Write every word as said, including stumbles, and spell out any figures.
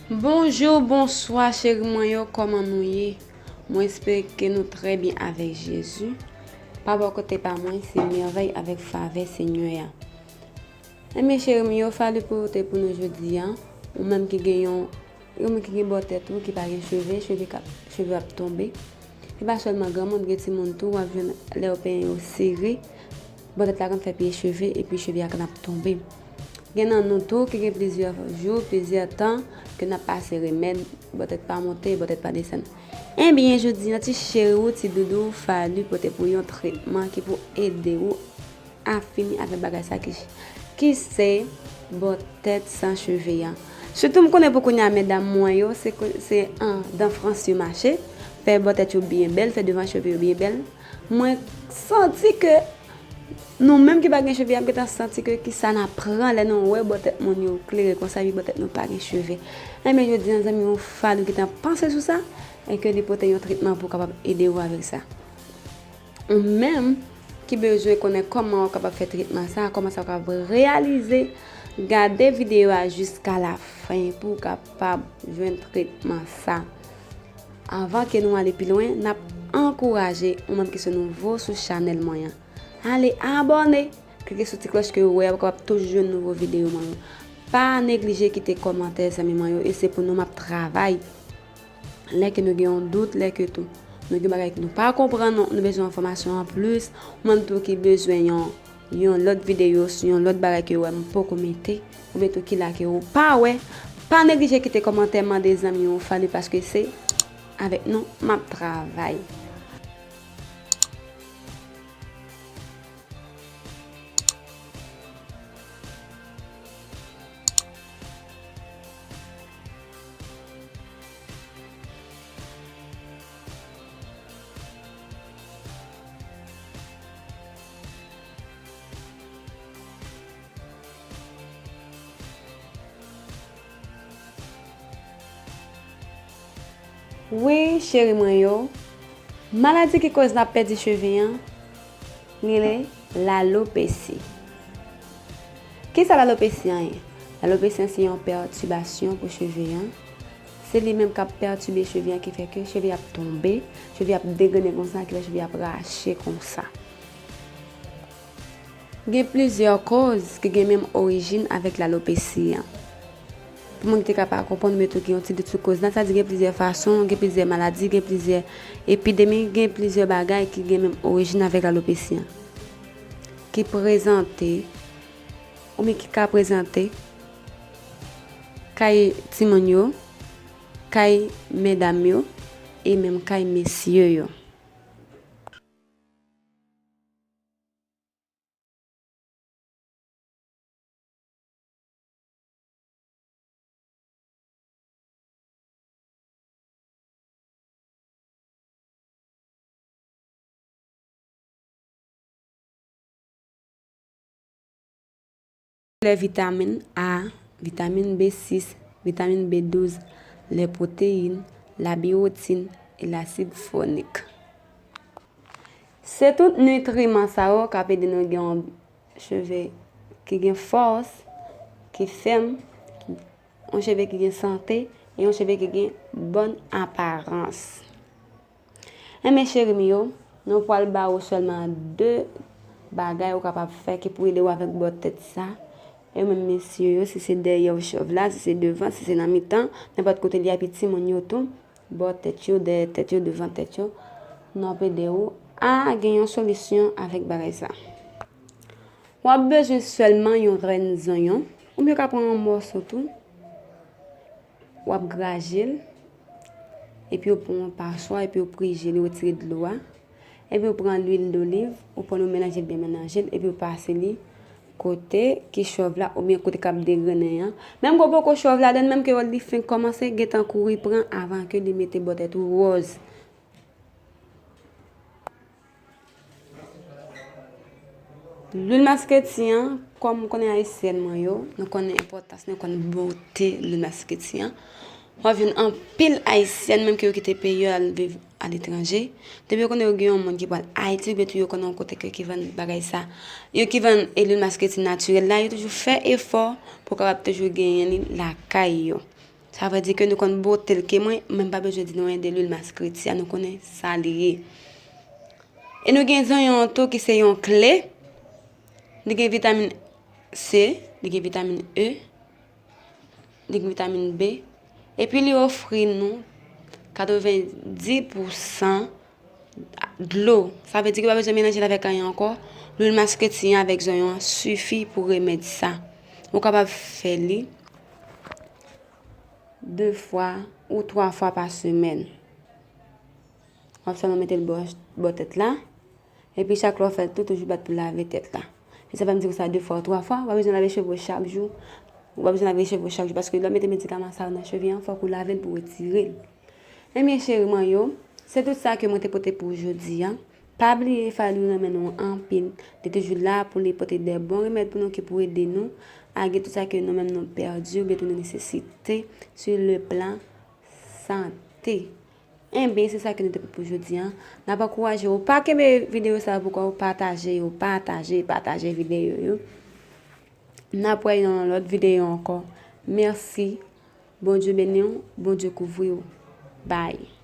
Bonjou, bonswa cheri mwen yo, kòman nou ye? Mwen espere ke nou trè byen avèk Jezi. Pa bò kote pa mwen, se mèvèy avèk favè Senyè a. Enben cheri m yo, fali pote pou nou jodi a. Ou menm ki gen yon, yon moun ki gen bò tèt ou ki pa gen cheve, cheve k ap, cheve ap tonbe. E pa sèlman granmoun, gen timoun tou, w ap jwenn lè yo penyen yo sere, bò tèt la konn fè pye cheve epi cheve a konn ap tonbe. Gen nan nou tou ki gen plizyè jou, plizyè tan ke n ap pase remèd, bò tèt pa monte, bò tèt pa desann. Enben, jodi a, ti cheri w, ti doudou w, fali pote pou yon tretman ki pou ede w a fini avèk bagay sa ki, ki se bò tèt san cheve a. Sitou m konnen pou kounye a medam mwen yo, se, se an dan frans yo mache, fè bò tèt yo byen bèl, fè devan cheve yo byen bèl. Mwen santi ke nou menm ki pa gen cheve, ap gentan santi ke kisa n ap pran lè nou wè bò tèt moun yo klere konsa, epi bò tèt nou pa gen cheve. Enben, jodi a, zanmi, yon fali gentan panse sou sa, e ke li pote yon tretman pou kapab ede w avèk sa. Ou menm ki bezwen konnen kòman w kapab fè tretman sa, kòman sa w kapab reyalize, gade videyo a jiska lafen pou w kapab jwenn tretman sa. Anvan ke nou ale pi lwen, n ap ankouraje ou menm ki se nouvo sou chanèl mwen an. Ale abòne, klike sou ti klòch ke w wè, w kapab toujou jwenn nouvo videyo mwen yo. Pa neglije kite kòmantè, zanmi mwen yo, e se pou nou m ap travay. Lè ke nou gen yon dout, lè ke tou nou gen bagay ke nou pa konprann, nou, nou bezwen enfòmasyon anplis, ou menm tou ki bezwen yon, yon lòt videyo sou yon lòt bagay ke w wè m poko mete, oubyen tou ki la ke ou pa wè, pa neglije kite kòmantè, mande zanmi w fali paske se avèk nou m ap travay. Wi, cheri mwen yo, maladi ki koz n ap pèdi cheve an rele lalopesi. Kisa lalopesi an ye? Lalopesi an se yon pètibasyon pou cheve an. Se li menm k ap pètibe cheve an ki fè ke cheve ap tonbe, cheve ap degrennen konsa, ki fè cheve ap rache konsa. Gen plizyè koz ki gen menm orijin avèk lalopesi an. Pou moun ki te ka pa konprann, oubyen tou ki yon ti dout sou koz la, sa di gen plizyè fason, gen plizyè maladi, gen plizyè epidemi, gen plizyè bagay ki gen menm orijin avèk lalopesi an. Ki prezante, oubyen ki ka prezante kay timoun yo, kay medam yo, e menm kay mesye yo. Lè vitamin A, vitamin B sis, vitamin B douz, lè pwoteyin, la biyotin e lasid folik. Se tout nitriman sa yo k ap ede nou gen yon cheve ki gen fòs, ki fèm, yon cheve ki gen sante, e yon cheve ki gen bòn aparans. Enben, cheri m yo, nou pral ba ou sèlman de bagay ou kapab fè ki pou ede w avèk bò tèt sa. E menm mesye yo, si se dèyè w chòv la, si se devan, si se nan mitan, nenpòt kote li a, epi timoun yo tou. Bò tèt yo, dèyè tèt yo, devan tèt yo, n ap ede w a gen yon solisyon avèk bagay sa. W ap bezwen sèlman yon grenn zonyon, oubyen w ka pran yon mòso tou, w ap graje l, epi w pran yon paswa, epi w prije l, w retire dlo a. Epi w pran lwil doliv, ou pran l, ou melanje l byen melanje l, epi w pase li kote ki chòv la, oubyen kote k ap degrennen an. Menm ke w poko chòv ladan l, menm ke w wè li fenk kòmanse, gentan kouri pran avan ke li mete bò tèt ou wòz. Lwil masketi an, kòm m konnen ayisyèn mwen yo, nou konnen enpòtans, nou konnen bote lwil masketi an. W ap jwenn anpil ayisyèn, menm ke yo kite peyi yo al viv a letranje. Depi yo konnen yo gen yon moun ki pral Ayiti, oubyen tou yo konnen yon kote ke ki vann bagay sa, yo ki vann e lwil maskreti natirèl la, yo toujou fè efò pou kapab toujou genyen li lakay yo. Sa vle di ke nou konn bote l ke mwen, mwen pa bezwen di nou anyen de lwil maskreti a, nou konnen sa li ye. E nou gen zonyon an tou ki se yon kle. Li gen vitamin C, li gen vitamin E, li gen vitamin B. Epi li ofri nou katrevenndis pousan dlo. Sa vle di ke pa bezwen melanje l avèk anyen ankò. Lwil maskreti an avèk zonyon an sifi pou remèd sa. Ou kapab fè li de fwa ou twa fwa pa semèn. W ap sèlman mete l bò, bò tèt la. Epi chak lè w fè l tou, toujou bat pou lave tèt la. E sa pa vle di konsa de fwa ou twa fwa, ou pa bezwen lave cheve w chak jou. Ou pa bezwen lave cheve w chak jou, paske lè w mete medikaman sa yo nan cheve an, fòk ou lave l pou retire l. Ebyen, cheri mwen yo, se tout sa ke mwen te pote pou jodi a. Pa bliye Fayou renmen nou anpil. Li toujou la pou li pote de bon remèd pou nou ki pou ede nou a gen tout sa ke nou menm nou pèdi oubyen tou nou nesesite sur le plan sante. Enben, se sa ke nou te pou pou jodi a. N ap ankouraje w. Pa kenbe videyo sa yo pou kò w, pataje yo, pataje, pataje videyo yo. N ap wè yon lòt videyo ankò. Mèsi. Bondye beni w, Bondye kouvri w. Bye.